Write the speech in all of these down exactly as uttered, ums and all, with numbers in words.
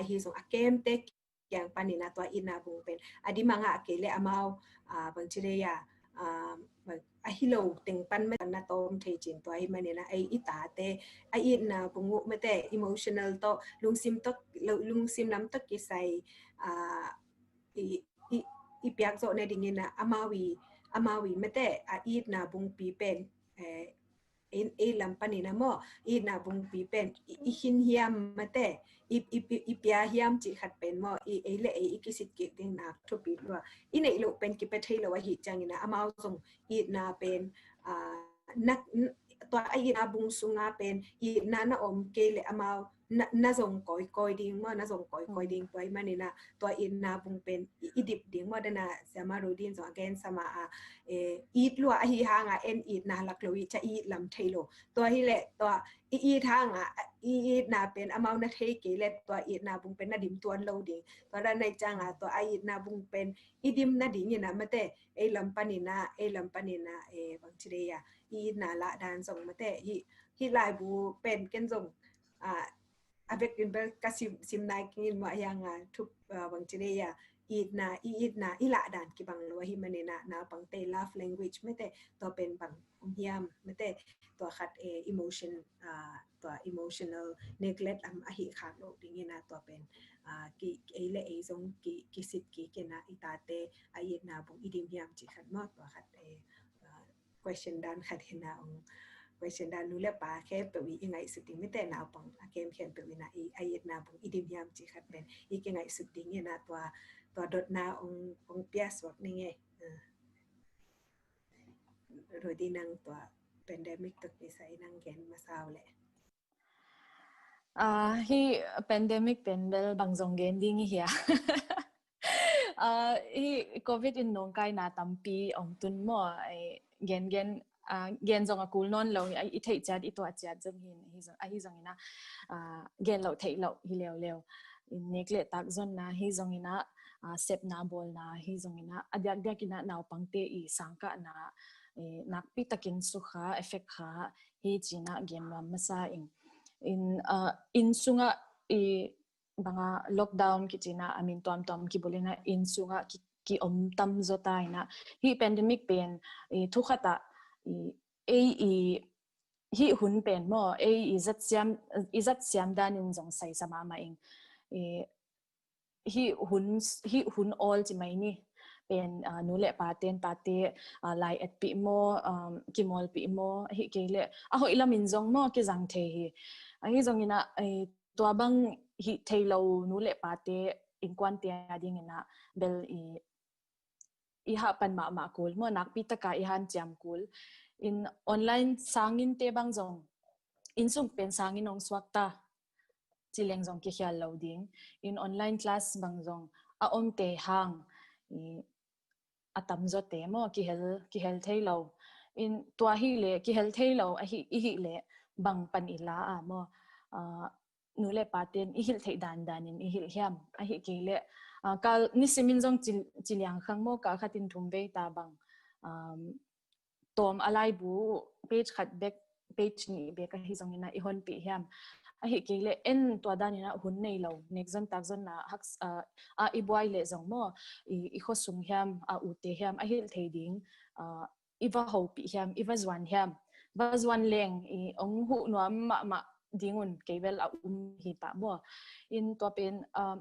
ahi zong a kemte kiang panin a tua itna bung pen a dim a ngah kei le amau, ah, bangci dei a, ah, a hi lo teng pan mah na tawm thei cin tua hi manin a ei i tate a itna bung uh mate emotional tawh lungsim tawh, lo-, lungsim lam tawh kisai, ah, i, i, i piak zawh nadingin a amau i, amau i mate a itna bungpi pen, eh, ei, ei lam panin a maw, itna bungpi pen i, i khin hiam mate, i, i, i, i pia hiam cih khat pen maw, i, ei le ei i kisit kik ding nak thupi lua. I neih loh pen kipia thei lo ahi ciangin a amau zong itna pen, ah, na, n-, tua a itna bung sunga pen itna na om kei le amau na, na zong kawikawi ding maw, na zong kawikawi ding tua hi manin a tua itna bung pen i, i dip ding maw, dana Siama Rudin zong a gen sama a, eh, it lua ahi hanga en itna lak lo i ca it lam thei lo. Tua hi le tua i it hanga i itna pen amau na thei kei le tua itna bung pen na dim tuan lo ding. Tua dan nai canga tua a itna bung pen i dim nadingin a mate ei lam panin a, ei lam panin a, eh, bangci dei a i itna lah dan zong mate hi, hi laibu pen ken zong, ah, a vekin bel ka sim, sim nai kingin mah hiang a thup, ah, bangci dei a itna, i itna i lah dan kibang lo ahi manin a naupangte love language mate tua pen bang om hiam mate tua khat, eh, emotion, ah, tua emotional neglect lam ahi khak lo dingin a tua pen, ah, ki, ei le ei zong ki, kisit kik in a i tate a itna bung i dim hiam cih khat maw tua khat, eh, ah, question dan khat hi na ong question dan nu le pa khempeuh i, i ngaihsut ding mite naupang a kem khempeuh in a i, a itna bung i dim hiam cih khat pen i kingaihsut dingin a tua, tua dotna ong, ong pia suak ning e. Ah. Rudi nang tua pandemic tawh kisai nang gen masa uh le. Ah, hi pandemic pen bel bang zong gen ding i hia. Ah, hi covid in nongkaina tampi ong tun maw, ai, gen gen, ah, gen zong a kul nawn lo, ai, i theih ciat, i tuah ciat zong hi, hi zong, ahi zongin a, ah, gen loh theih loh hi leuleu. In nek le tak zonna hi zongin a, ah, sepna bawlna hi zongin a, a diakdiakin a naupangte i sangkahna, eh, nakpi takin sukha, effect kha hi cin a gen nuam masa ing. In, ah, inn sungah i banga lockdown kici in a, a min tuamtuam kibulh in a inn sungah ki, ki om tam zaw ta in a. Hi pandemic pen, i, thu khat ah, i, ei i, hi hun pen maw, ei i zat siam, i zat siam danin zong saisa mahmah ing. I, hi hun, hi hun awl ci mai ni. Pen, ah, nu le paten, pate, ah, lai etpih maw, um, kimawlpih maw, hi kei le. A hoih lamin zong maw, kizang thei hi. Ahi zongin a, eh, tua bang hi thei lo nu le pate, innkuante a dingin a, bel i, i hahpan mahmah kul, maw nakpi taka i hanciam kul. In online sangin te bang zong, inn sung pen sangin ong suak ta. Ci leng zong kikhial lo ding. In online class bang zong, a omte hang, i, a tamzawte maw, kihel, kihel thei lo. In tua hi le, kihel thei lo, ahi, i hi le, bang pan i la a maw. Ah, nu le paten i hilh theih dandanin i hilh hiam. Ahi kei le, ah, kal nisimin zong ci, ci liang khang maw, kal khatin thum vei ta bang, um, tawm a laibu page khat bek, page nih bek ahi zongin a i honpih hiam. Ahi kei le en tua danin a hun nei lo, nek zon tak zonna hak, ah, ah, i buai le zong maw, i, i khuasung hiam, a ute hiam, a hilh thei ding, ah, i va hopih hiam, i va zuan hiam. Va zuan leng, i ong huh nuam mahmah ding un kei bel a um hi pah maw. In tua pen, ah,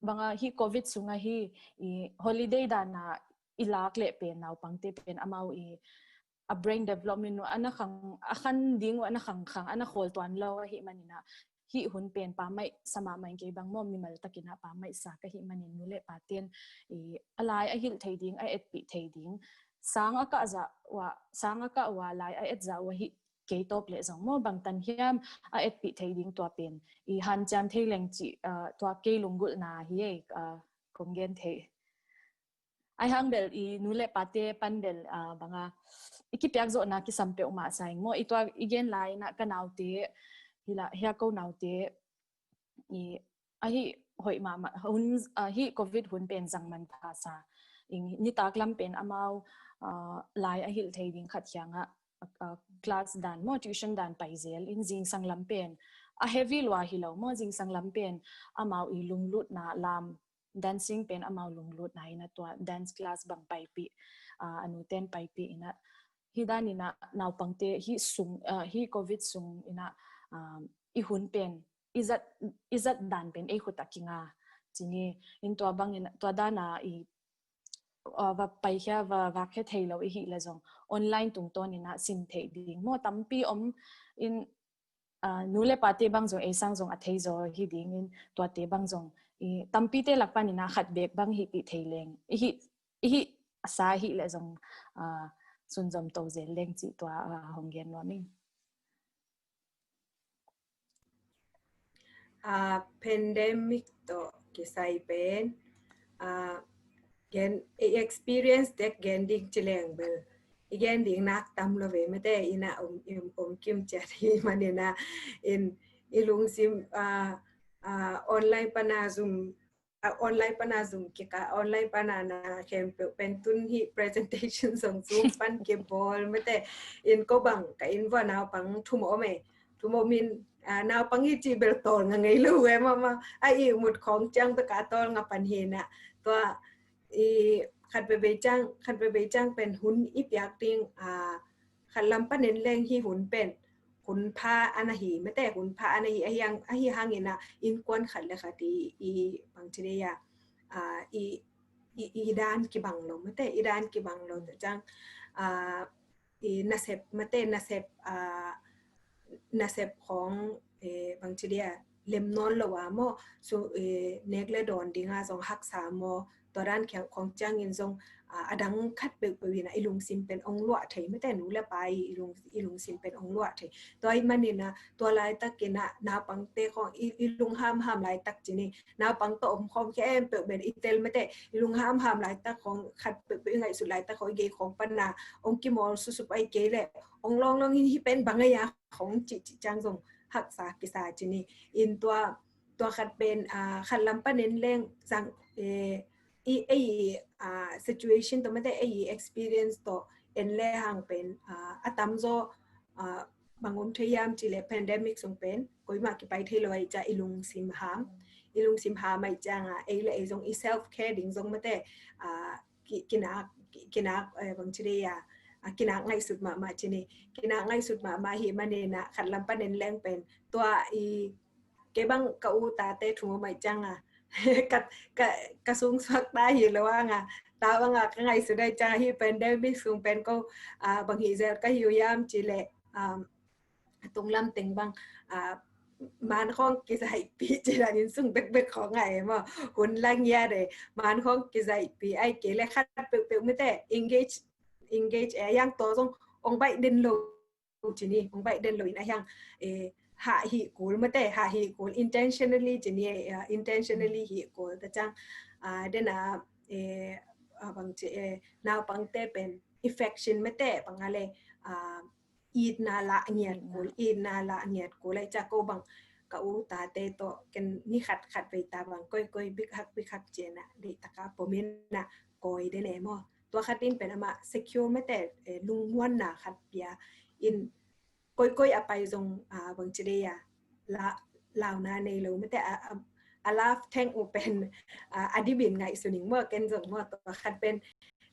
banga hi covid sunga hi, i holiday dana i lak le pen naupangte pen amau i a brain development uh ana khang, a khan ding uh ana khang khang, ana khawl tuan lo ahi manin a hi hun pen pamaih sa mahmah in kei bang maw mimal takin a pamaih sa ka hi manin nu le paten i a lai a hilh thei ding, a etpih thei ding. Sang a kah zah uh a, sang a kah uh a lai a et zah uh a hi kei tawp le zong maw bangtan hiam a etpih thei ding tua pen i hanciam thei leng cih, ah, tua kei lunggulhna hi ei, ah, kong gen thei. Ai hang bel i nu le pate pan bel, ah, banga i kipiak zawhna kisam peuhmah sa ing maw, i tua i gen lai in a ka naute, hi la, hia ko naute, i, ahi hoih mahmah, hun, ah, hi covid hun pen zang manpha sa ing, nitak lam pen amau, ah, lai a hilh thei ding khat hiangah, ah, class dan maw, tuition dan pai zel in zingsang lam pen, a heavy lua hi lo maw, zingsang lam pen amau i lunglutna lam, dancing pen amau lunglutna inah tua dance class bang paipih, ah, a nute'n paipih inah, hi dan inah naupangte hi sung, ah, hi covid sung inah, ah, i hun pen i zat, i zat dan pen ei khut a kinga. Cini in tua bang inah, tua dana i, ah, va paikhia, va, va khia thei lo i hih le zong online tungtawn inah sin theih ding maw tampi om in, ah, nu le pate bang zong ei sang zong a thei zaw hi dingin tuate bang zong i tampite lak pan inah khat bek bang hih pih thei leng i hih, i hih a sa hih le zong, ah, sunzom to zel leng cih tua, ah, hong gen nuam ing. Ah, pandemic tawh kisai pen, ah, gen, i experience tek gen ding ci leng bel i gen ding nak tam lo ve mate, inah om, om, om kim ciat hi man inah in i lungsim, ah, ah, online pana Zoom, ah, online pana Zoom kika, online pana na khempeuh pen tun hi presentation zong Zoom pan kibawl mate, in ko bang ka inn vua naupang thum om e, thum om in, ah, naupang i cih bel tawl nga ngei lo e maw maw, a ihmut khawng ciang bek a tawl nga pan hi inah tua i khat veve ciang, khat veve ciang pen hun i piak ding, ah, khat lam pan en leng hi hun pen hun pha ana hi mate, hun pha ana hi, ahi hang, ahi hang inah innkuan khat le khat i, i bang ci dei a, ah, i, i, i dan kibang lo mate, i dan kibang lo. Tua ciang, ah, i nasep mate, nasep, ah, nasep khawng, eh, bang ci dei a, lem nawn lo a maw, so, eh, nek le dawn dinga zong haksa maw, tua dan khawng ciangin zong, ah, a dang khat peuhpeuh inah i lungsim pen ong luah thei mate, nu le pa i, i lung, i lungsim pen ong luah thei. Tua ahih man inah tua laitak inah naupangte khawng i, i lunghamham laitak cini, naupang tawh om khawm khempeuh bel i tel mate, i lunghamham laitak khawng, khat peuhpeuh i ngaihsut laitak khawng, i gei khawng pana ong kimawl susup ahih kei leh ong lawnglawng in hih pen bang ei a khawng cihcih ciang zong haksa kisa cini. In tua, tua khat pen, ah, khat lam pan en leng zang, eh, i, ei, ah, situation tawh mate, ei experience tawh en le hang pen, ah, a tamzaw, ah, bang om thei hiam cih leh pandemic sung pen koimah kipai thei lo ahih ciang i lungsim ham, i lungsim ham ahih ciangah ei le ei zong i self care ding zong mate, ah, ki, kinak, ki, kinak, eh, bang ci dei a, ah, kinak ngaihsut mahmah cini, kinak ngaihsut mahmah hi man inah khat lam pan en leng pen tua i, kei bang ka u tate thum om ahih ciangah ka, ka, ka sungsuak ta hi lo anga, ta banga ka ngaihsut ahih ciangah hih pandemic sung pen ko, ah, bang hih zel ka hi uh hiam cih leh, um, a tunglam teng bang, ah, man khawng kizaihpih ci dan inn sung bekbek khawng a e maw, hun la ngiat e, man khawng kizaihpih ahih kei leh khat peuhpeuh mate engage, engage e, yang tua zong ong baih den lo cini, ong baih den lo in a hiang, eh, hah hih kul mate, hah hih kul intentionally cini, eh, intentionally hih kul ta ciang, ah, dena, eh, ah, bang ci, eh, naupangte pen affection mate bang a le, ah, itna lah ngiat kul, itna lah ngiat kul ahih ciang ko bang ka u tate tawh ken ni khat khat vei ta bang koikoi bikhak bikhak cih na deih taka pom inah kawi den e maw. Tua khat in pen amah secure mate, eh, lungmuanna khat pia in koikoi a pai zong, ah, bang ci dei a, la, launa nei lo mate, a, a, a love tank uh pen, ah, a dibin ngaihsun ing maw, ken zong maw, tua khat pen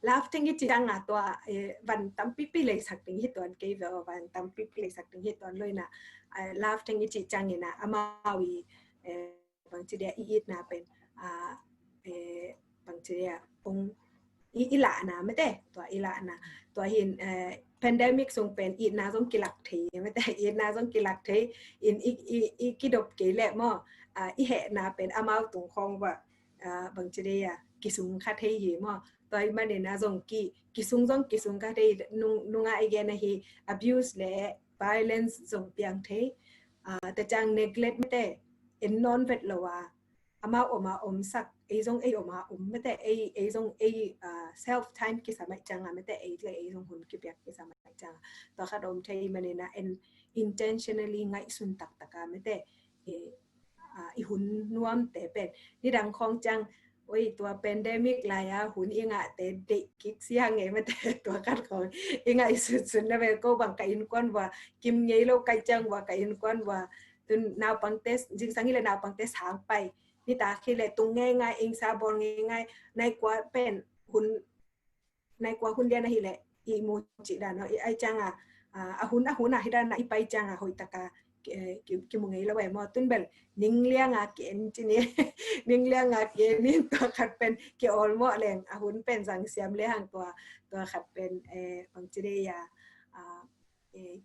love tank i cih ciangah tua, eh, van tampipi leisak ding hi tuan kei ve aw, van tampipi leisak ding hi tuan lo inah, ah, love tank i cih ciang inah amau i, eh, bang ci dei a i itna pen, ah, eh, bang ci dei a ong i, i lahna mate, tua i lahna. Tua hin, eh, pandemic sung pen itna zong kilak thei mate, itna zong kilak thei in i, i, i kidop kei leh maw, ah, i hehna pen amau tung khawng va, ah, bang ci dei a kisung kha thei hi maw. Tua ahih man inah zong ki, kisung zong kisung kha thei, nung, nunga i gen ahi abuse le violence zong piang thei, ah, ta ciang neglect mate, en nawn vet lo a, amau om a omsak, ei zong ei om a om mate, ei, ei zong ei, ah, self time kisam ahih ciangah mate, ei le ei zong hun kipiak kisam ahih ciangah. Tua khat om thei man inah en intentionally ngaihsun taktaka mate, eh, ah, i hun nuamte pen nidang khawng ciang, oi, tua pandemic lai-a hun i ngahte deih kik siang e mate, tua khat khawng i ngaihsutsut na ve, ko bang ka innkuan vua kim ngei lo ka hih ciang vua ka innkuan vua Tun naupangte, zingsang hi leh naupangte sang pai, nitak hi leh tung ngeingai, ing sa bawl ngeingai, nai kua pen hun, nai kua hun lian ahi leh i mu cih dan aw, i ai ciang a, a hun a hun a hi dan a i pai ciang a hoih tak a ki, ki, kimu ngei lo e maw. Tun bel ning liang a ki en ci ni, ning liang a ki en in, tua khat pen ki awlmawh leng a hun pen zang siam le hang, tua, tua khat pen, eh, bang ci dei a, a, eh,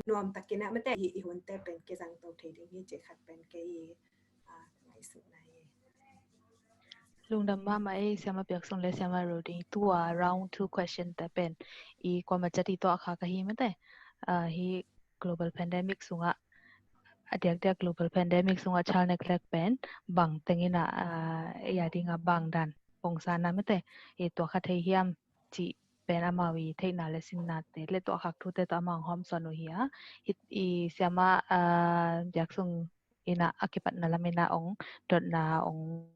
nuam takin a mate i, i hunte pen kizang to thei ding hi cih khat pen kei i, a, ngaihsutna hi. Lungdam mahmah ei, Siama Piaksung le Siama Rodi. Tua round two question te pen i kuama ciat i tuah khak ahi mate. A, hi global pandemic sungah, a diakdiak global pandemic sungah child neglect pen bang teng in a, a, ei a ding a bang dan pongsa na mate, i tuah kha thei hiam cih pen amau i theihna le sinnate le tuah khak thute tawh amau hong hawmsawn uh hi a. Hi, i Siama, a, Piaksung in a, a kipatna lam in a ong dotna ong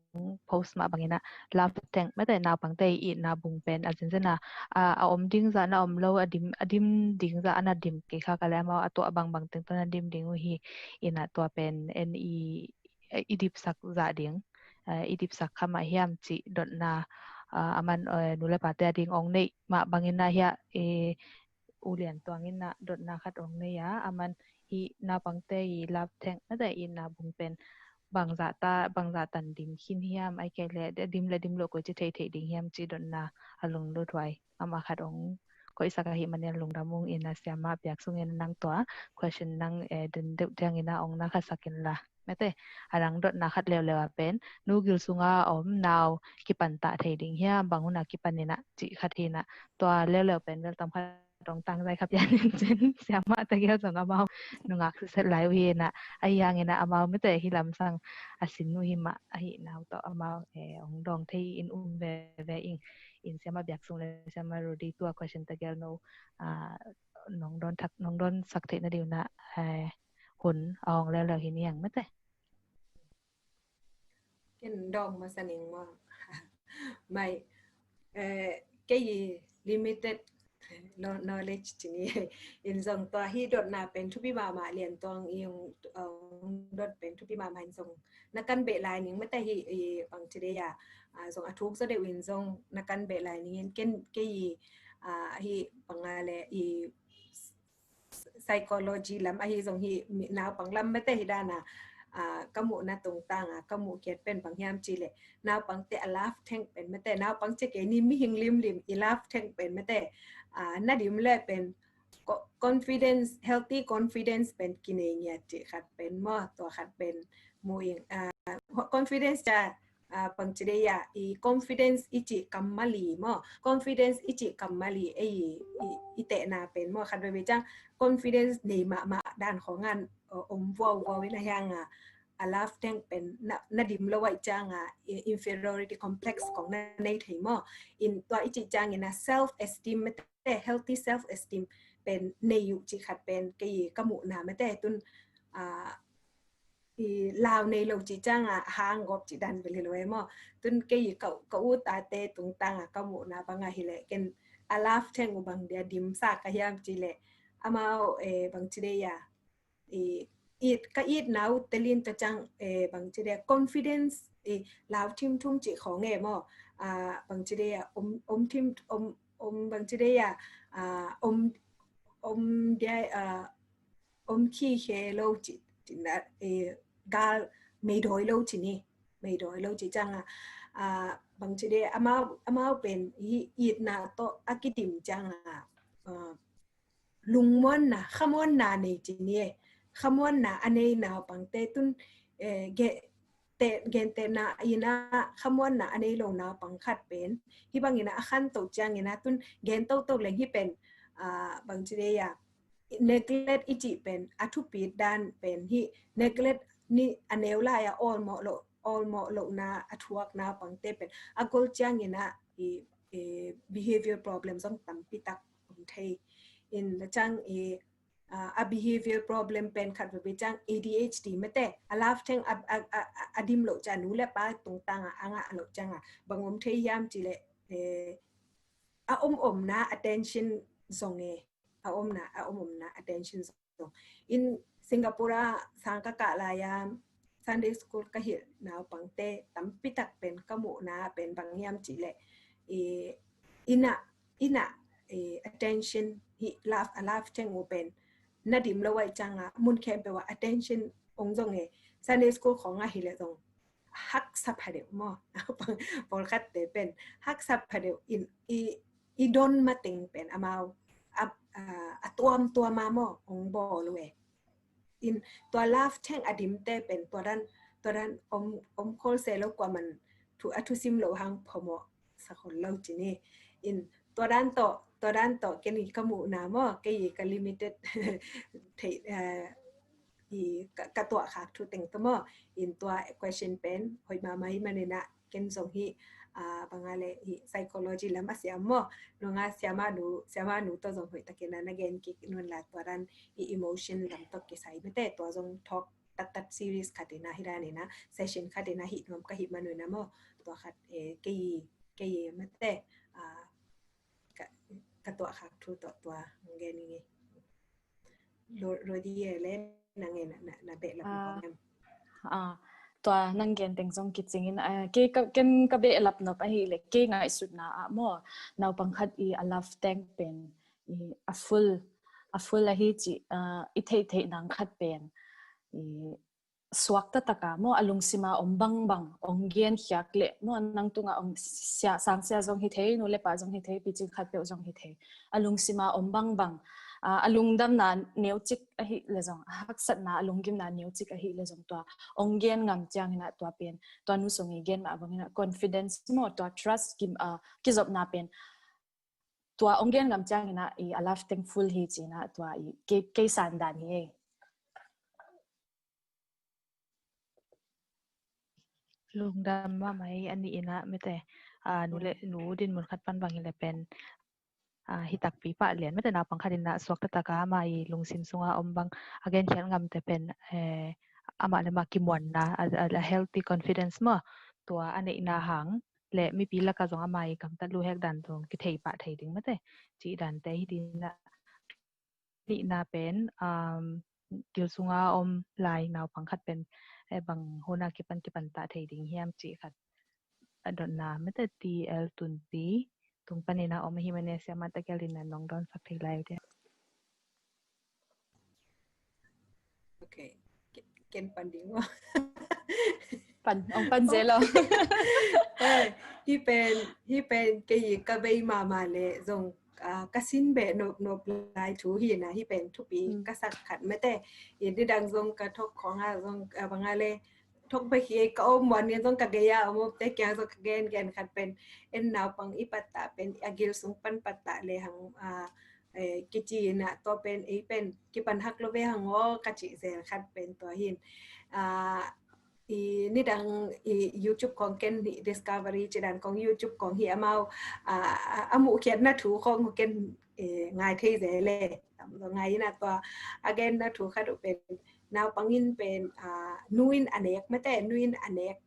post mah bang in a, love tank mate, naupangte i itna bung pen a zenzen a, a, a om ding zah na om lo, a dim, a dim ding zah a na dim kei kha ka le amau a tuah bangbang teng tawh na dim ding uh hi. In a tua pen en i, i dipsak zah ding, a, i dipsak kha mah hiam cih dotna, a, aman, a, nu le pate a ding ong neih mah bang in a hi a, e, U Lian Tuang in a dotna khat ong nei a, aman hi naupangte i love tank mate i itna bung pen bangzah ta, bangzah tan dim khin hiam, ai kei le dim le dim lo koi ci thei thei ding hiam cih dotna a lunglut huai amah khat ong koihsak ahi manin lungdam ung. In a Siama Piaksung in nang tua question nang, eh, den deuh ciang in a ong na khat sak in la. Mate, a dang dotna khat leuleu a pen nu gil sunga om nau kipan ta thei ding hiam, bang hun a kipan in a cih khat hi in a, tua leuleu pen bel tam khat dong tang zai kha pian in cin, Siama tegel zong amau nungak suset lai uh hi in a, ahi hang in a amau mate hi lamsang a sin uh hi mah ahi nau tawh amau, eh, ong dawng thei in um veve ing. In Siama Piaksung le Siama Rodi, tua question tegel no, a, nong dawn thak, nong dawn sak theih na ding uh na, eh, hun a hong leuleu hi ni ang mate. Ken dawng masa ning maw? Mai, eh, kei limited kno-, knowledge ci ni. In zong tua hi dotna pen thupi mahmah, Lian Tuang i ong, ong dot pen thupi mahmah in zong na kan beh lai ning mate hi, i bang ci dei a, a, zong a thuk zaw deuh in zong na kan beh lai ning in ken kei, a, hi bang a le i psychology lam ahi zong hi, mi, naupang lam mate hi dan a, a, ka muhna tungtang a ka muh khiat pen bang hiam cih leh naupangte a love tank pen mate, naupang ci kei ni, mihing limlim i love tank pen mate, a, na dim le pen co-, confidence, healthy confidence pen kinei ngiat cih khat pen maw, tua khat pen mu ing, a, confidence ca, a, bang ci dei a, i confidence i cih kammal i maw, confidence i cih kammal i, ei, i, i tehna pen maw, khat veve ciang confidence nei mahmah dan khawng an, o, om vuauvuau in a hiang a, a love tank pen na, na dim lo aih ciang a, i, inferiority complex khawng na nei thei maw. In tua i cih ciang in a self esteem mate, healthy self esteem pen nei uh cih khat pen kei ka muhna mate tun, a, i lau nei lo cih ciang a hang gawp cih dan vel hi lo e maw. Tun kei ka, ka u tate tungtang a ka muhna bang a hi leh ken a love tank uh bang dia dimsak ka hiam cih leh amau, eh, bang ci dei a, i, it, ka itna uh telin ta ciang, eh, bang ci dei a confidence, i, lau thimthum cih khawng e maw. A, bang ci dei a om, om thim, om, om bang ci dei a, a, om, om dia, a, om khikhe lo ci, ci na, eh, gal meidawi lo ci ni, meidawi lo ci ciang a, a, bang ci dei amau, amau pen hi itna tawh a kidim ciang a, a, lungmuanna, khamuanna nei ci ni e. Khamuanna a nei naupangte tun, eh, ge-, te-, gentehna in a khamuanna a nei lo naupang khat pen hi bang in a a khanto ciang in a tun gen toto leng hi pen, a, bang ci dei a, neglect i cih pen a thupit dan pen hi, neglect ni a neu lai a awlmawh loh, awlmawh lohna a thuak naupangte pen a gol ciang in a i, i behavior problem zong tampi tak om thei. In la ciang i, a, a behavior problem pen khat veve ciang A D H D mate, a love tank a, a, a, a, a dim loh ciang nu le pa tungtang a, a ngah loh ciang a bang om thei hiam cih leh, eh, a om omna attention zong e, a omna, a om omna attention zong. In Singapore ah sang ka kah lai-a Sunday school ka hilh naupangte tampi tak pen ka muhna pen bang hiam cih leh, i, inn ah, inn ah, i, attention hih love, a love theng uh pen na dim lo ahih ciangin mun khempeuh ah attention hong zong e. Sunday school khawng ah hi leh zong haksa phadeuh maw. Pawlkhatte pen haksa phadeuh in i, i don mateng pen amau a, a, a tuamtuam a maw hong bawl uh e. In tua love theng a dimte pen tua dan, tua dan om, om khol se lo, kuaman thu, a thusim lo hang phamawh sa khol lo ci ni. In tua dan tawh, tua dan tawh ken i ka muhna maw, kei i ka limited thei, eh, i ka, ka tuahkhak thu teng tawh maw. In tua question pen hoih mahmah ahih manin ah ken zong hih, ah, bang a leh hih psychology lam a siam maw, nunga siamah nu, siamah nu tawh zong hoih takin ah na gen kik nuam la, tua dan hih emotion lam tawh kisai mate, tua zong talk tattat series khat in ah, hih dan in ah session khat in ah hih nuam ka hih man uh in ah maw, tua khat, eh, kei, kei mate, ah, ka, ka tuahkhak thu tawh tua hong gen ing e. Ro-, Rodi e le, nang e na, na, na behlap, ah, nang em? Ah, tua nang gen teng zong kicing in, ah, kei ka, ken ka behlap nop ahih leh kei ngaihsutna ah maw, naupang khat i a love tank pen i a full, a full ahi cih, ah, i theihtheih nang khat pen i suak taktak a maw, a lungsim a om bangbang hong genkhiak leh maw, nang tungah hong sia, sangsia zong hi thei, nu le pa zong hi thei, picing khatpeuh zong hi thei, a lungsim a om bangbang, ah, a lungdamna neucik ahih leh zong, a haksatna, a lunggimna neucik ahih leh zong tua hong gen ngam ciangin ah tua pen, tua nu Sung i gen mah bangin ah confidence maw, tua trust kim, ah, kizopna pen tua hong gen ngam ciangin ah i a love tank full hi ci-in ah tua i kei, kei san dan hi e. Lungdam mahmah hi. A nih in ah mate, ah, nu le, nu dinmun khat pan bang hi leh pen, ah, hi takpi pah lian mate, naupang khat in ah suak taktak a ama i lungsim sunga om bang a genkhiat ngamte pen, eh, amah le amah kimuanna, a, a, a healthy confidence maw, tua a neihna hang le mipi lakah zong ama i gamtat luhek dan zong kithei pah thei ding mate, cih dante hi ding ah. Nihna pen, um, gil sunga om lai naupang khat pen, eh, bang hun a kipan, kipan ta thei ding hiam cih khat a dotna mate, T L Tunpi tung panin a om ahih manin siamah Takel in a nong dawnsak thei lai uh te. Ok. Ken pan ding maw? Pan, hong pan zel lo. Eh, hih pen, hih pen kei ka bei mahmah leh zong, ah, ka sin beh nopnop lai thu hi na, hih pen thupi, hmm, ka sak khat mate. I nidang zong ka thok khawng ah zong, ah, bang a leh thok bek hi, ka om muan in zong ka gei a om omte kiang zong ka gen, gen khat pen, en naupang i pattah pen, a gil sung pan pattah lehang, ah, eh, kici in ah tua pen, ei pen kipan hak lo ve hang aw ka cih zel khat pen tua hi in. Ah, i nidang i YouTube khawng ken hi, Discovery ci dan khawng, YouTube khawng hi, amau, ah, a, a muhkhiatna thu khawng ken, eh, ngai thei zel e. Tam zaw ngai in ah tua a genna thu khat uh pen, naupang in pen, ah, nu in a nek mate, nu in a nek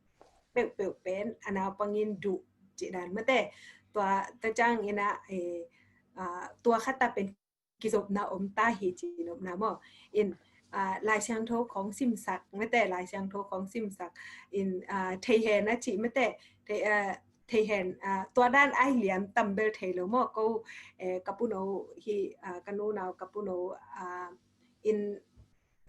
peuhpeuh pen a naupang in duh cih dan mate. Tua, tua ciangin ah, eh, ah, tua khat ah pen kizopna om ta hi ci nopna maw. In, ah, Lai Siangtho khawng simsak mate, Lai Siangtho khawng simsak. In, ah, theihen a cih mate, thei, ah, theihen, ah, tua dan ai liam tam bel thei lo maw. Ko, eh, ka puno hi, ah, ka nunau ka puno, ah, in,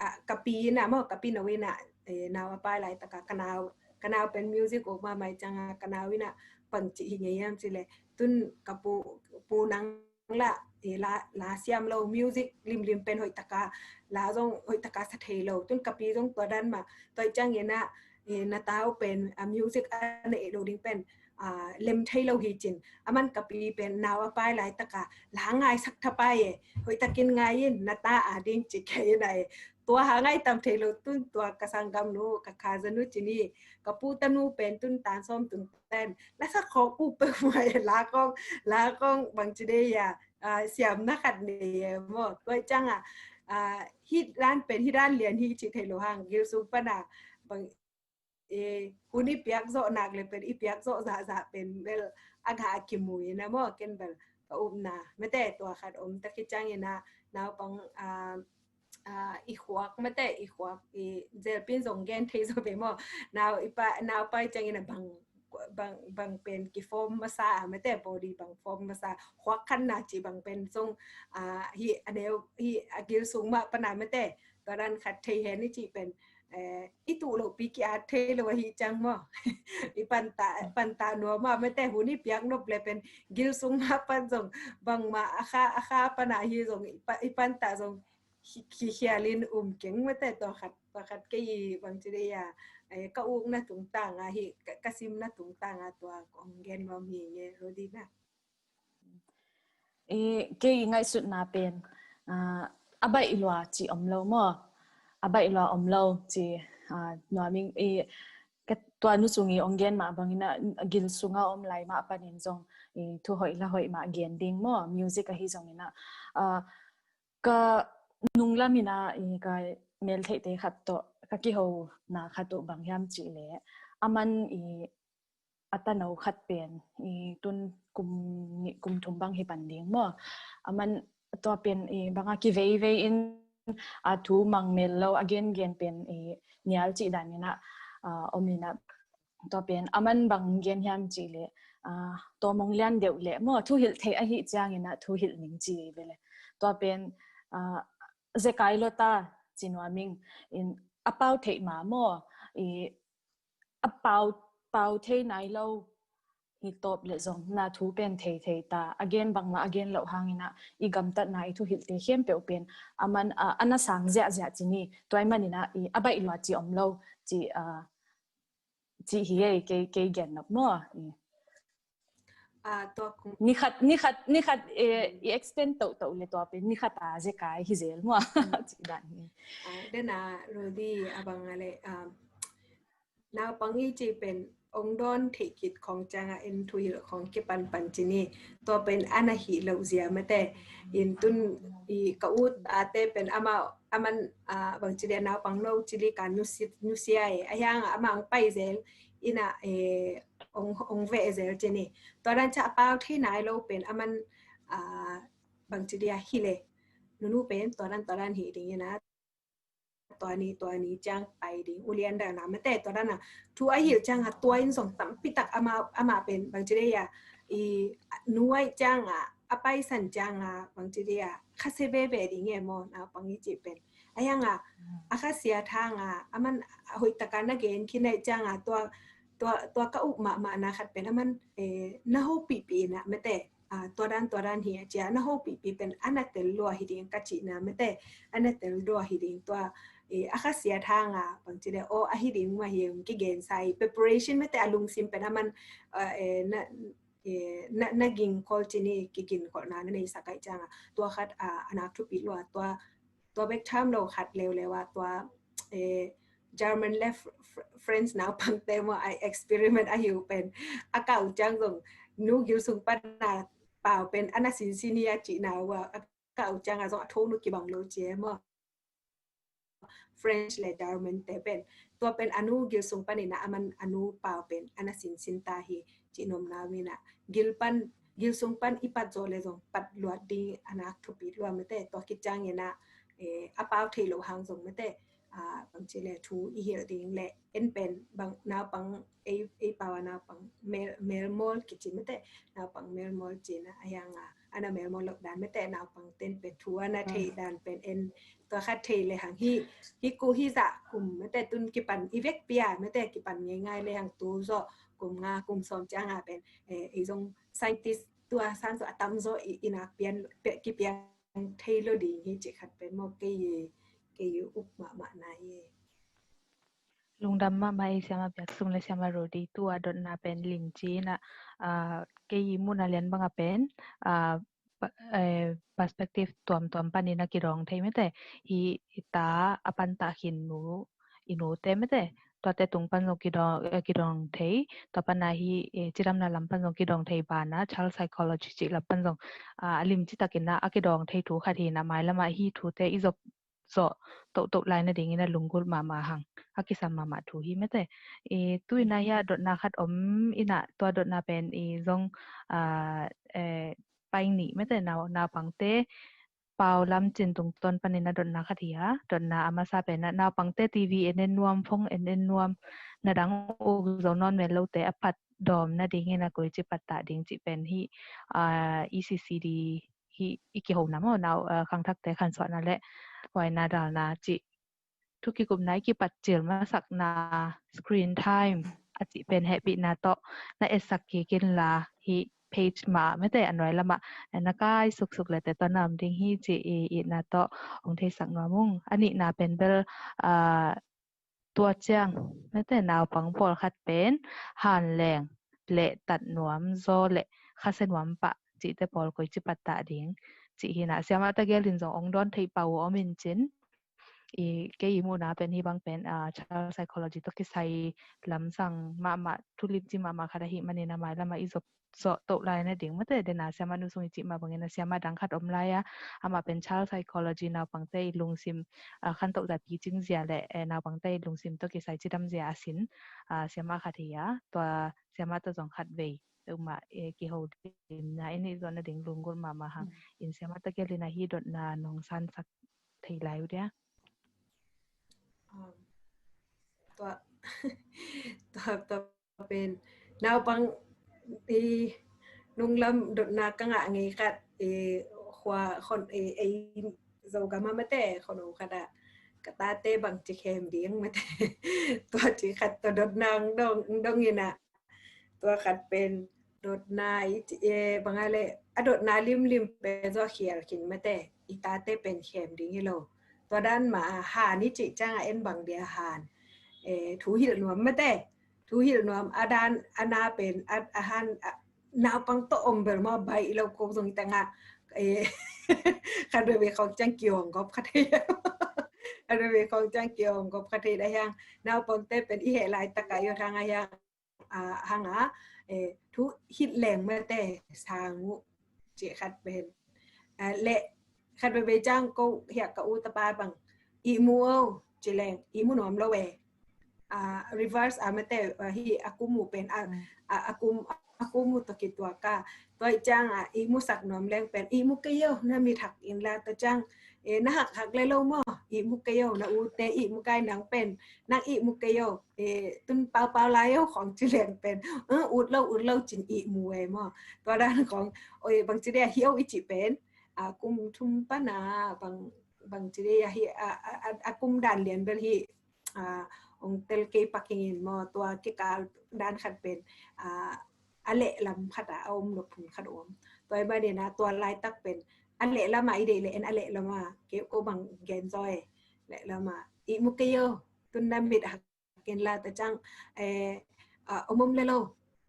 ah, ka pi in ah maw, ka pino in ah, eh, nau a pai laitak a ka nau, ka nau pen music uk mahmah ahih ciang a ka nau in ah bangci hi ngei hiam cih leh, tun ka pu, pu nang lah, eh, la, la siam lo, music limlim pen hoih tak a, la zong hoih tak a sa thei lo. Tun ka pi zong tua dan mah, tua ahih ciangin ah, eh, na ta uh pen, ah, music a neih loh ding pen, ah, lem thei lo hi cin. Aman ka pi pen nau a pai laitak a la ngaisak thapai e. Hoih takin ngai in, na ta a ding ci kei in ah e. Tua hang ai tam thei lo, tun tua ka sanggamnu, ka cousin nu ci ni, ka pu tanu pen tun tan sawm tun ten la sak khawng uk peuhmah e, la khawng, la khawng bangci dei a, ah, siamna khat nei e maw. Tua ahih ciang a, ah, hih dan pen hih dan lian hi cih thei lo hang, gil sung pan a bang, eh, hun i piak zawh nak leh pen i piak zawh zahzah pen bel a gah a kimu in ah maw, ken bel ka upna mate tua khat om tak hi ciangin ah, naupang, ah, ah, i khuak mate, i khuak, i zelpin zong gen thei zo ve maw. Nau, i pa, nau pai ciangin a bang, bang, bang pen ki form masa a mate, body bang form masa, khuak khan na ci bang pen zong, ah, hi a neu, hi a gil sung mah pana mate, tua dan khat thei hen i ci pen, eh, i tuh loh pi ki at thei lo ahi ciang maw. I panta, panta nuam a mate, hun i piak nop le pen gil sung mah pan zong bangmah a kha, a kha pana hi zong i pa, i panta zong khi, khi khialin um keng mate, tua khat, tua khat kei bang ci dei a, eh, ka ukna tungtang a hi, ka, ka simna tungtang a tua kong gen nuam hi nge Rodi na. I, kei ngaihsutna pen, ah, a baih lua ci om lo maw. A baih lua om lo ci, ah, nuam ing i, ka tua nu sung i ong gen mah bangin a gil sunga om lai mah panin zong i thu hoih la hoih mah gen ding maw. Music ahi zongin a, ah, ka nunglam in a i ka meltheihte khat tawh ka kihona khat uh bang hiam cih leh, a man i a tano khat pen i tun kum nih kum thum bang hi pan ding maw. A man tua pen i banga kiveivei in a thu mang mel lo a gengen pen i nial cih dan in a, ah, om in a, tua pen a man bang gen hiam cih leh, ah, tua mong lian deuh leh maw, thuhilh theih ahi ciangin a thuhilh ning ci ve le. Tua pen, ah, zekai lo ta ci nuam ing in a pau theih ma maw, i a pau, pau thei nai lo hi tawp le zong na thu pen thei thei ta. A gen bangmah a gen loh hangin a i gamtatna i thuhilhte khempeuh pen a man, a, a na sang ziahziah ci ni. Tua i manin a i a baih lua ci om lo ci, a, ci hi ei, kei, kei gen nop maw. I. Ah, tua kung. Ni khat, ni khat, ni khat, eh, i extend tohtoh le tua pen ni khat a zekai hi zel maw. Ci dan hi. Ah, dena Rodi a bang a le, ah, naupang i ci pen ong dawn theih khit khong cianga en thuhilh khong kipan pan ci ni. Tua pen a na hih loh zia mate. In tun i ka ut a te pen ama, a man, ah, bang ci dia naupang no ci li ka nusia, nusia e. A hiang ama ong pai zel in a, eh, ong, ong veh zel ci ni. Tua dan ca a pau thei nai lo pen a man, ah, bang ci dia hi le. Nunu pen tua dan, tua dan hi ding in a. Tua ni, tua ni ciang pai ding. Ulian dan a mate tua dan a. Thu a hilh ciang a tua in zong tampi tak ama, ama pen bang ci dia i nuai ciang a, a paisan ciang a bang ci dia kha se veve ding e maw naupang i ci pen. A hiang a, a kha sia thang a, a man hoih taka na gen khin ai ciang a, tua, tua, tua ka up mahmah na khat pen a man, eh, na hopihpih na mate. Ah, tua dan, tua dan hi a cia, na hopihpih pen a na tel lua hi ding ka cihna mate, a na tel lua hi ding tua, eh, a kha sia thang a, bang ci le, o, a hi ding ma hi, kigen sa i, preparation mate a lungsim pen a man, ah, eh, na, eh, na, na ging khol ci ni, kigin kholna na nei sa kai ciang a, tua khat, ah, a nak thupi lua, tua, tua bek tham lo khat leuleu a, tua, eh, German le Fr-, Fr-, French naupangte maw, a experiment a hiu pen. A kau ciang zong, nu gil sung pan na pau pen, a na sinsin hi a cihna ua, a kau ciang a zong a thong nu kibang lo cia maw. French le German te pen. Tua pen a nu gil sung pan ina a man a nu pau pen, a na sinsin ta hi cih nomna ua ina. Gil pan, gil sung pan i pat zaw le zong, pat luat ding a nak thupi lua mate, tua khit ciang ina, eh, a pau thei lo hang zong mate, ah, bang ci le thu i hilh ding le en pen bang naupang ei, ei pau a naupang mel, melmawl kici mate, naupang melmawl cina a hiang a, a na melmawl loh dan mate, naupang ten pen thu a na thei dan pen en, tua khat thei le hang hi, hi ku hi za kum mate tun kipan i vek pia mate kipan ngei ngai le hang tu zaw kum nga kum sawm ciang a pen, eh, ei zong scientist tua san zaw a tam zaw i, i nak pian, pia, kipian thei lo ding hi cih khat pen maw kei, kei up mahmah na hi. Lungdam mahmah ei Siama Biak Sung le Siama Rodi tua dotna pen lim ci ina, ah, kei mun a lian bang a pen, ah, pa-, eh, perspective tuamtuam panin a kidawng thei mate. Hi, hi ta a pan ta khin nu, i nu te mate. Tuate tung pan zong kidawng, eh, kidawng thei. Tua pan a hi, eh, cidamna lam pan zong kidawng thei bana, child psychology cih lam pan zong, ah, a lim citakin a, a kidawng thei thu khat hi na mai lam a hi thu te i zop zawh tohtoh lai nadingin a lunggulh mahmah hang a kisam mahmah thu hi mate. I tu ina hi a dotna khat om ina tua dotna pen i zong, ah, eh, pai nih mate nau, naupangte pau lam cin tungtawn panin a dotna khat hi a, dotna a masa pen a naupangte T V en en nuam, phone en en nuam, na dang uk zo nawn mel lote a phat dawm nadingin a koici pattah ding cih pen hi, ah, E C C D hi i kihona maw, nau, ah, khangthakte khansuahna le huaina dalna cih thu kikupna i kipatcil masakna screen time a cih pen hehpihna tawh na etsak kik inla hi page mah mete a nuai lamah na kai suksuk lete tua na om ding hi cih i itna tawh hong theisak nuam ung. A nihna pen bel, ah, tua ciang mete naupang pawlkhat pen hanleng le tat nuam zaw le khasia nuam pah cihte pawl koici pattah ding cih hi na, siamah ta gelin zong ong dawn theih pah uh om in cin, i kei i muhna pen hi bang pen, ah, child psychology tawh kisai lamsang mahmah, thulimci mahmah khat ahih manin a mai lamah i zop zawh toh lai nading mate, dena siamah nu sung i cih mah bangin a siamah dang khat om lai a, amah pen child psychology, naupangte i lungsim, ah, khantoh zia, picing zia le, eh, naupangte i lungsim tawh kisai cidam zia a sin, ah, siamah khat hi a, tua siamah tawh zong khat vei, eh, mah, eh, kiho limna i neih zawh nading lunggulh mahmah hang. In siamah ta gelin a hi dotna nong sansak thei lai uh dia. Um, tua, tua, tua pen naupang i nunglam dotna ka ngah ngei khat, i khua khon, i, i Zogam a mate khon khat a ka tate bang ci khem ding mate. Tua ci khat tua dotna dong, dong ina. Tua khat pen dotna i ci, e, bang a le a dotna limlim pen zaw khial khin mate, i tate pen khem ding hi lo. Tua dan mah a han i cih ciang a en bang dia han, e, thu hilh nuam mate. Thu hilh nuam a dan a na pen a, a han a, naupang tawh om bel maw baih lo ko zong i tengah, e, khat veve khawng ciang kiawng gop khat hei. Khat veve khawng ciang kiawng gop khat hei da hiang. Naupangte pen i heh laitak a i aw thang a hiang, a, hang a, e, thu hilh leng mate sang uh cih khat pen. A, le khat veve ciang ko hiah ka u tapa bang ihmu o ci leng ihmu nuam lo e. A, reverse a mate, a, hi a kum uh pen a, a, a kum, a kum uh tawh kituak a. Tua i ciang a ihmu sak nuam leng pen ihmu kei o, na mit hak inla tua ciang, e, na hak hak le lo maw, ihmu kei o, na ute ihmu kai nang pen nang ihmu kei o, e, tun paupau lai o khawng ci leng pen, e, ut lo ut lo cin ihmu e maw. Tua dan khawng, oi, bang ci dia hi o i cih pen, a, kum thum pan a bang, bang ci dia hi a, a, a, a kum dan lian bel hi, a, ong tel kei pak hingin maw, tua kikal dan khat pen, a, a lehlam khat a, a om lo phun khat om. Tua i banina tua laitak pen a lehlam a i deih le en a lehlam a kei ko bang gen zaw e. Lehlam a ihmu kei o, tun na mit hak ken la ta ciang, e, a, om om le lo.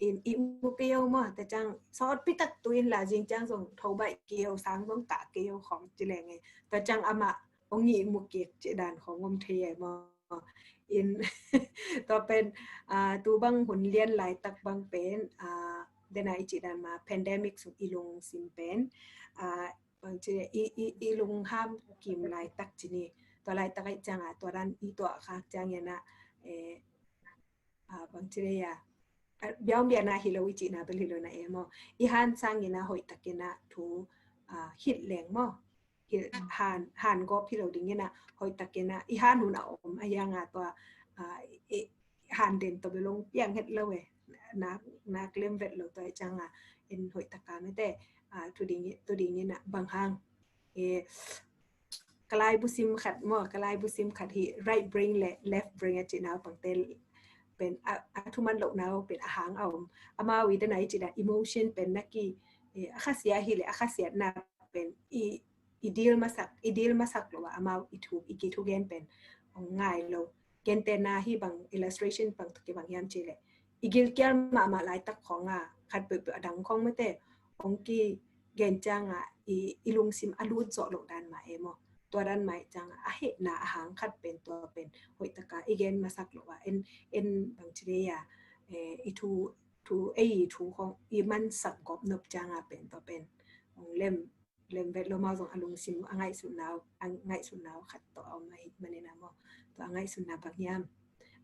In ihmu kei o maw ta ciang sawt pitak tu in la zing ciang zong tho baih kei o, sang zong kah kei o khawng ci leng e. Ta ciang amah ong ihmu kik ci dan khawng om thei e maw. In tua pen, a, tu bang hun lian laitak bang pen, a, dena i cih dan mah pandemic sung i lungsim pen, a, bang ci i, i, i lungham kim laitak ci ni. Tua laitak a i ciang a tua dan i tuah khak ciang ina, e, a, bang ci a, a, biaung biana hi lo i cihna bel hi lo na e maw. I han sang ina hoih tak ina thu, a, hilh leng maw. Hilh, han, han gawp hi lo ding ina hoih tak ina i han hun a om a hiang a tua, a, i, han den tawh bel ong piang het lo e. Nak, nak lem vet lo tua i ciang a en hoih tak a mete, a, tu ding, tu ding ina bang hang. E, ka laibu sim khat maw, ka laibu sim khat hi right brain le left brain a cih naupangte pen a, a thuman loh nau pen a hang a om. Amau i dena i cih dan emotion pen na ki, e, a khasia hi le a khasiatna pen i, i deal masak, i deal masak lo a amau i thu, i kithugen pen ong ngai lo. Gentehna hi bang illustration bang tawh kibang hiam cih le i gilkial mahmah laitak khawng a khat peuhpeuh a dang khawng mete ong kigen ciang a i, i lungsim a lut zawh loh dan mah e maw. Tua dan mah i ciang a a hehna a hang khat pen tua pen hoih tak a i gen masak lo a en, en bang ci a, e, i thu, thu, ei i thu khawng i mansak gawp nop ciang a pen tua pen ong lem lem vet lo, amau zong a lungsim a ngaihsutna uh, a ngaihsutna uh khat tawh a om ahih manin a maw. Tua a ngaihsutna bang hiam,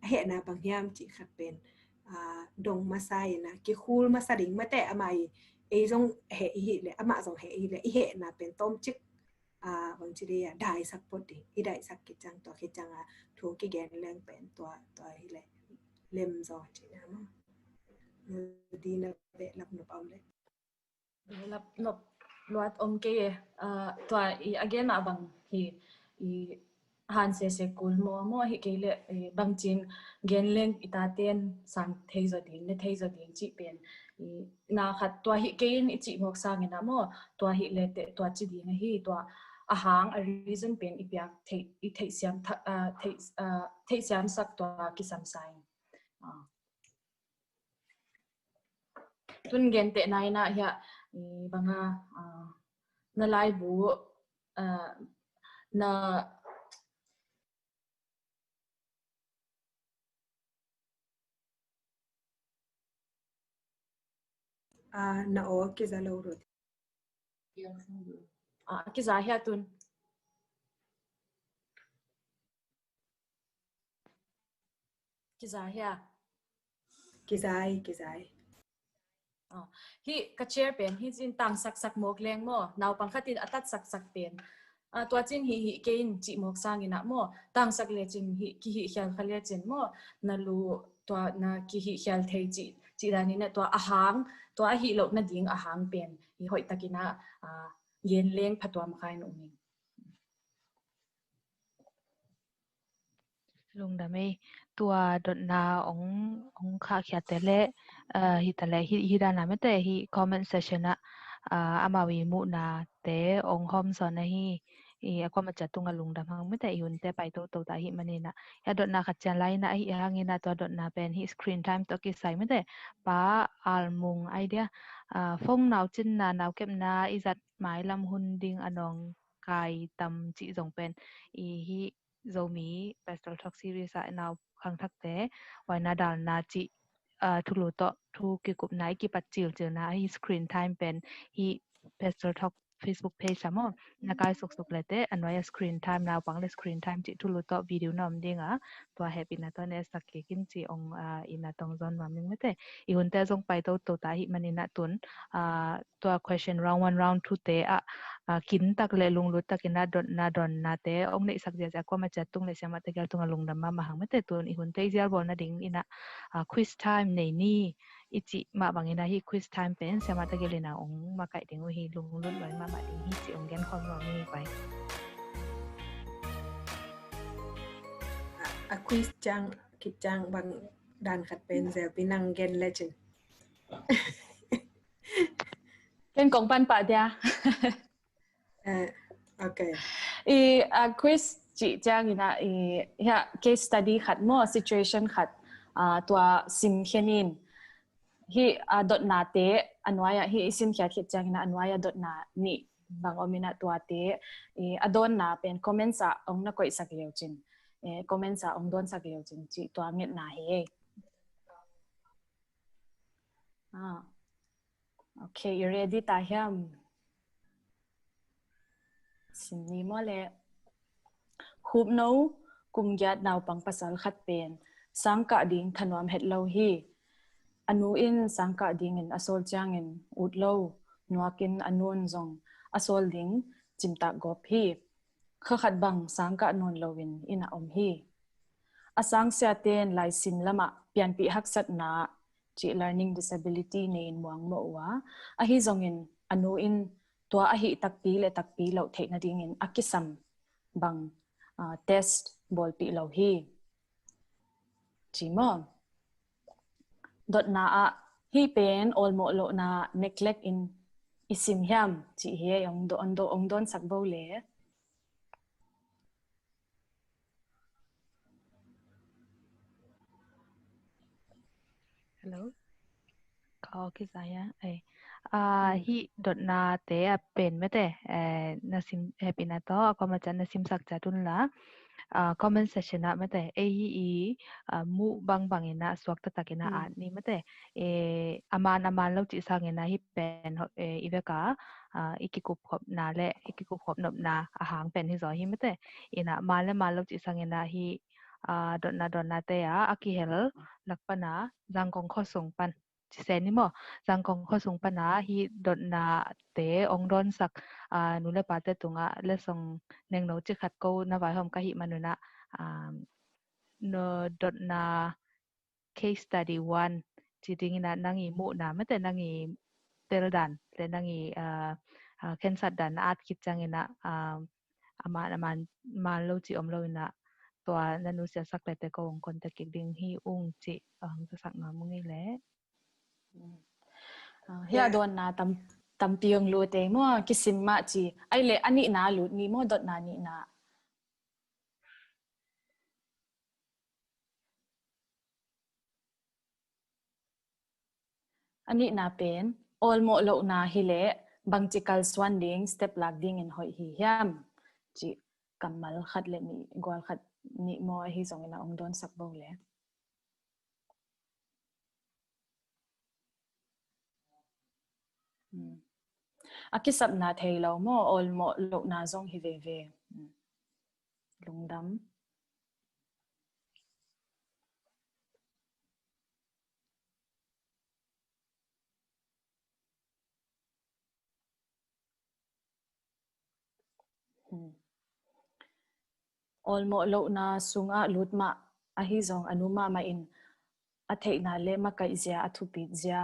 a hehna bang hiam cih khat pen, a, dong masa ina kikhul masa ding mate, amah i, ei zong heh i hih le amah zong heh i hih le i hehna pen tawmcik a, bangci dih a, daisak phot dih, i daisak khit ciang tua khit ciang a thu kigen leng pen tua, tua hi leh lem zaw cihna maw. Dina behlap nop om leh. Behlap nop luat om kei e. A, tua i a gen mah bang hi, i han sese kul maw, maw hi kei leh, i bangcin gen leng i taten sang thei zaw ding, ne thei zaw ding cih pen. I na khat tua hi kei in i cih mawk sangin a maw, tua hi leh te, tua ci ding ahi, tua a hang a reason pen i piak thei, i theihsiam tha-, a, thei, a, theihsiam sak tua kisam sa in. A. Tun gentehna in ah hiah, i banga, a, na laibu, a, na, a, na aw kiza lo rut. A, kiza hia tun. Kiza hia? Kizai, kizai. A, hi ka chair pen hi cin tangsak sak mawk leng maw, naupang khatin a tat saksak pen. A, tua cin hi hi kei in cih mawk sangin ah maw, tangsak lecin hi, kihi khial kha lecin maw, na lu tua na kihi khial thei cih, cih danin ah tua a hang, tua a hi loh nading a hang pen hi hoih takin ah, a, gen leng phatuam kha in um ing. Lungdam ei, tua dotna ong, ong khahkhiate le, a, hi ta le, hi, hi dana mete hi comment section ah, a, amau i muhna te ong hom sawn ahi, i a kuama cia tunga lungdam hang mete i hunte pai toto ta hi manina. Hi a dotna khat cian laina hi hangina tua dotna pen hi screen time to kisai mete pa almung idea, a, phone nau cinna, nau kepna, i zat mai lam hun ding a nong kai tam cih zong pen i hi Zomi Pastoral Talk Series ah nau khangthakte, huaina dalna cih, a, thulu tawh, thu kikupna i kipat cilcilna hi screen time pen hi Pastoral Talk Facebook page ah maw, na kai suksuk lete, a nuai a screen time, naupang le screen time cih thulu tawh video na om dinga, tua hehpihna tawh ne sak kik in ci ong, a, ina tong zon nuam ning mete. I hunte zong pai toto ta hi manina tun, a, tua question round one, round two te ah, a, kintak le lunglut takin a dotna, dotnate ong neihsak ziazia kuama cia tung le siamah tegel tunga lungdam mahmah hang mete tun i hunte i zial bawl nading ina, a, quiz time nei ni i cih mah bangin a hi quiz time pen siamah tegel ina ong makaih ding uh hi lunglut loi mahmah ding hi cih ong gen khom nuam hi pai. A, a quiz ciang, kiciang bang dan khat pen zelpi nang gen lecin. Ken kong pan pah dia. Eh, ok. I, a, quiz cih ciangin a, i, hia, case study khat maw, situation khat, a, tua sim khenin. Hi, a, dotnate, a nuai a, hi i sim khiat khit ciangin a, a nuai a dotna nih bang om in a tuate, i, a dawnna pen comments ah ong na koihsak leucin. Eh, comments ah ong dawnsak leucin, cih tua ngetna hi ei. Ah. Ok, i ready ta hiam? Sim ni maw le. Khupno kum giat naupang pasal khat pen sangkah ding thanuam het lo hi. A nu in sangkah dingin a sawl ciangin ut lo, nuakin a nun zong a sawl ding cimtak gawp hi. Kha khat bang sangkah nawn loin inn ah om hi. A sangsiate'n laisim lamah pianpih haksatna cih learning disability nei-in muang mawh uh a, ahi zongin a nu in tua ahi takpi le takpi loh theih nadingin a kisam bang, ah, test bawlpih lo hi. Ci maw? Dotna ah hih pen awlmawh lohna neglect in i sim hiam cih hi ei, ong do-, ong do-, ong dawnsak bo le. Hello? Ka aw kisa hia? Ei. Ah, hmm. Hih dotnate a pen mete, eh, na sim, hehpihna tawh, a comment ah na simsak ciat un la. Ah, comment section ah mete, ei hi i, ah, muh bangbang in a suak taktak in a at ni mete. Eh, a man a man lo cih sangin a hih pen, eh, i vek a, ah, i kikup khopna le i kikup khop nopna a hang pen hi zaw hi mete. In a man le man lo cih sangin a hih, ah, dotna dotnate a, a kihel lak pan a, Zangkong khuasung pan ci se ni maw. Zangkong khuasung pana hih dotnate ong dawnsak, ah, nu le pate tungah letsong nengno ci khat ko na vaihawm ka hih manunah, ah, no dotna case study one ci dinginah nang i muhna mate nang i teldan le nang i, ah, ah, khensatdan na at khit cianginah, ah, a man a man man lo ci om lo inah tua na nusiasak lete ko ong contact kik ding hi ung ci ong zasak nuam ung i leh. Ah, hia dawnna tam tampi ong lut ei maw, kisim mah ci. Ai le a nihna lut ni maw, dotna nihna. A nihna pen awlmawh lohna hileh bangci kalsuan ding, step lak dingin hoih hi hiam? Cih kammal khat le nih, gual khat nih maw, ahi zongin a ong dawnsak bo le. Hmm. A kisapna thei lo maw, awlmawh lohna zong hi veve. Hmm. Lungdam. Hmm. Awlmawh lohna sungah lut mah ahi zong a nu mahmah in a theihna le makaih zia, a thupit zia,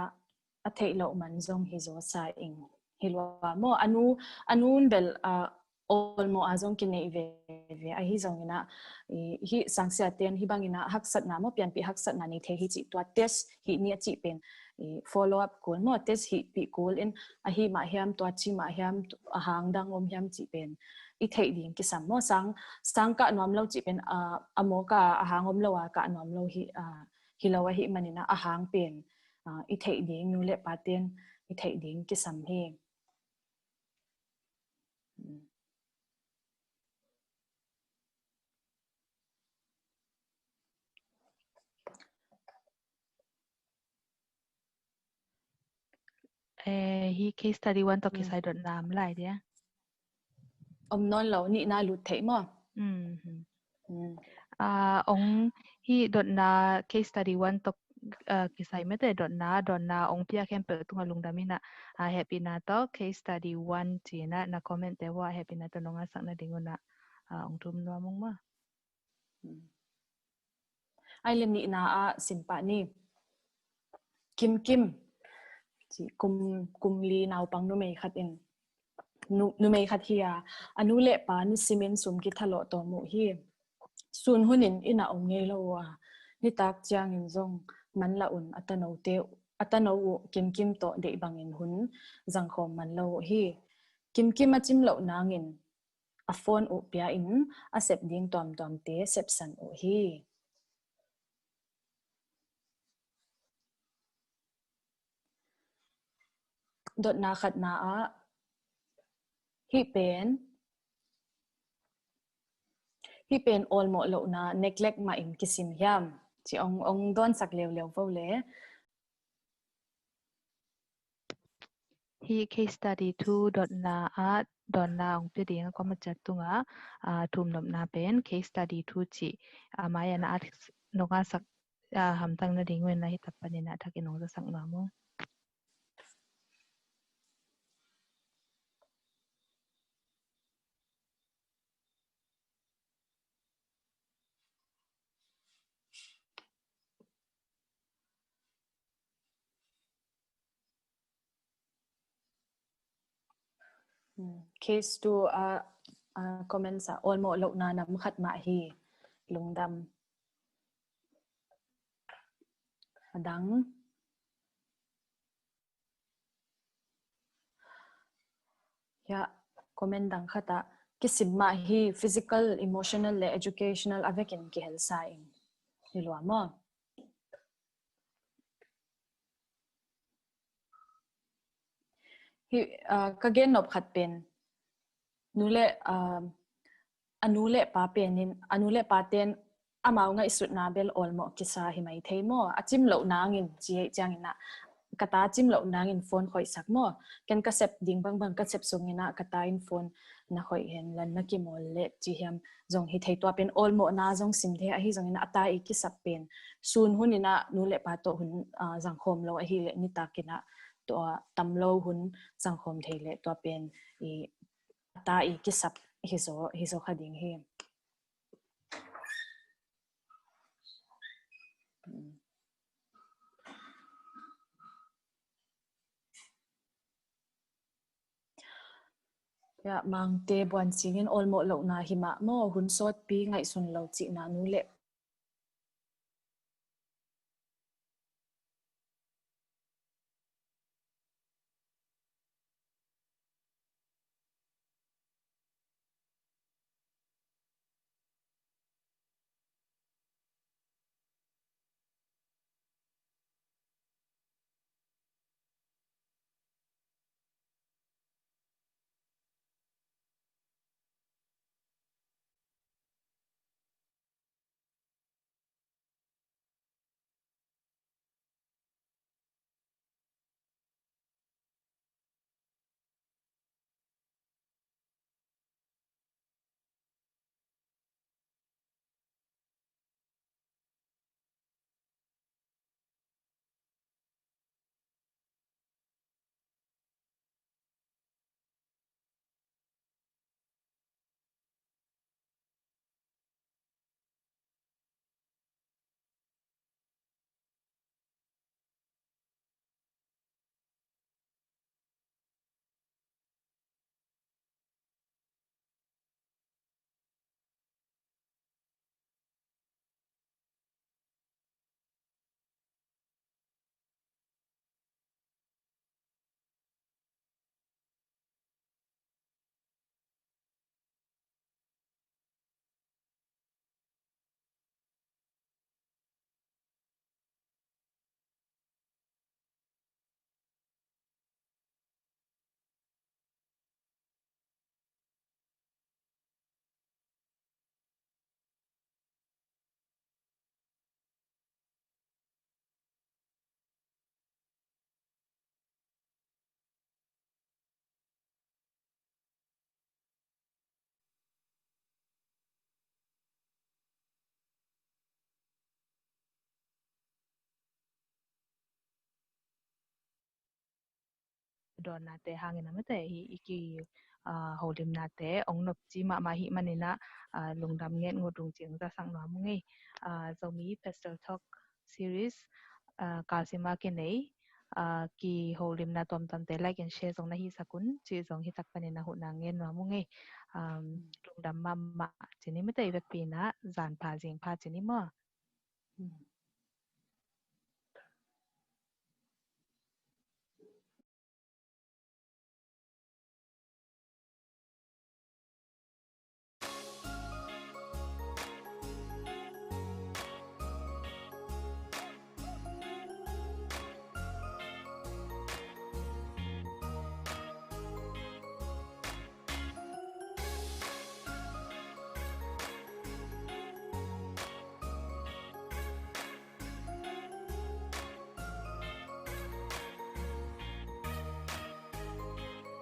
a theih loh man zong hi zaw sa ing. Hi lua maw, a nu, a nu bel, ah, awlmawh a zong kineih veve ahi zongin ah, i, hih sangsiate'n hih bangin ah haksatna maw, pianpih haksatna nei thei hi cih tua test hih ni a cih pen, i, follow up kul maw, test hihpih kul in ahi mah hiam, tua ci mah hiam, a hang dang om hiam cih pen i theih ding kisam maw. Sang, sang kah nuam lo cih pen, a, a mawk a, a hang om lo a kah nuam lo hi, a, hi lo ahih manin ah a hang pen, a, i theih ding, nu le pate'n i theih ding kisam hi. Eh, hih case study one tawh kisai dotna om lai dia. Om nawn lo, nihna lut theih maw? Mm. Ah, ong hih dotna case study one tawh, ah, kisai mete dotna, dotna ong pia khempeuh tungah lungdam inah, ah, hehpihna tawh case study one ci-inah na comment te uah hehpihna tawh nong ngaihsak nading unah, ah, ong thum nuam ung maw. Hmm. Ai le nihna ah simpah ni. Kimkim. Ci kum, kum li naupang numei khat in. Nu, numei khat hi a, a nu le pa nusimin sum kithalawh tawm uh hi. Sun hunin inn ah om ngei lo uh a, nitak ciangin zong man la un a tanote, a tano uh Kimkim tawh deih bangin hun zangkhawm man lo uh hi. Kimkim a cim loh nangin a phone uh pia in a sep ding tuamtuamte sepsan uh hi. Dotna khatna ah hih pen, hih pen awlmawh lohna, neglect mah in kisim hiam? Ci ong, ong dawnsak leuleu vo le. Hih case study two dotna ah dotna ong pia ding a kuama ciat tungah, ah, thumnopna pen case study two cih, ah, mai-ah na at nong ngaihsak, ah, hamtang nading un na hih tak panin ah thakin ong zasak nuam ung. Hmm, case two a, a comments ah awlmawh lohna nam khat mah hi. Lungdam. A dang. Hia, comment dang khat ah kisim mah hi, physical, emotional le educational a vekin kihelsa ing. Hi lua maw? Hi, ah, ka gen nop khat pen nu le, ah, a nu le pa penin, a nu le pate'n amau ngaihsutna bel awlmawh kisa hi mai thei maw? A cim loh nangin ci hei ciangin ah, ka ta cim loh nangin phone khoihsak maw? Ken ka sep ding bangbang ka sep sungin ah ka ta in phone na hoih hen la na kimawl leh ci hiam zong hi thei. Tua pen awlmawhna zong sim thei, ahi zongin a ta i kisap pen sun hun in a nu le pa tawh hun, ah, zangkhawm lo ahih leh nitak in a tua tam lo hun zangkhawm thei leh tua pen i a ta i kisap hi zaw, hi zaw kha ding hi. Ya, Mangte Buan Singin awlmawh lohna hi mah maw, hun sawtpi ngaihsun lo cihna nu le Dawnnate hangin a mate hi i ki, ah, holimnate ong nopci mahmah hi manin a, ah, lungdam ngen ngut dungcing zasak nuam ung ei. Ah, Zomi Pastor Talk Series, ah, kalsima kinei, ah, ki holimna tuamtuamte like and share zong na hisak un, ci zong hitak panin a huhna ngen nuam ung ei. Um, lungdam mahmah cini mate i vekpi in a zan pha zing pha cini maw.